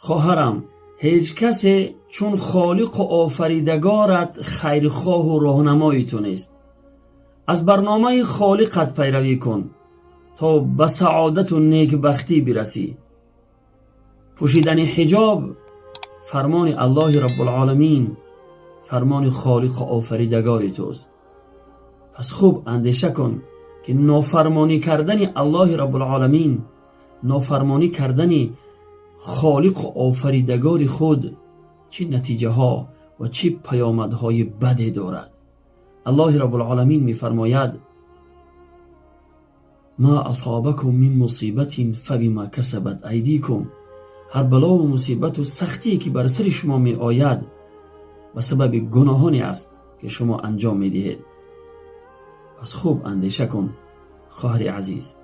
خواهرم، هیچ کسی چون خالق و آفریدگارت خیرخواه و راهنمای تو نیست. از برنامه خالقت پیروی کن تا به سعادت و نیکبختی برسی. پوشیدن حجاب فرمان الله رب العالمین، فرمان خالق و آفریدگار توست. پس خوب اندیشه کن که نافرمانی کردن الله رب العالمین، نافرمانی کردن خالق و آفریدگار خود چه نتیجه ها و چه پیامدهای بدی دارد. الله رب العالمین میفرماید: ما اصابکم من مصیبت فبما کسبت ایدیکم. هر بلا و مصیبت و سختی که بر سر شما می آید، به سبب گناهانی است که شما انجام می دهید. پس خوب اندیشه کن، خواهر عزیز.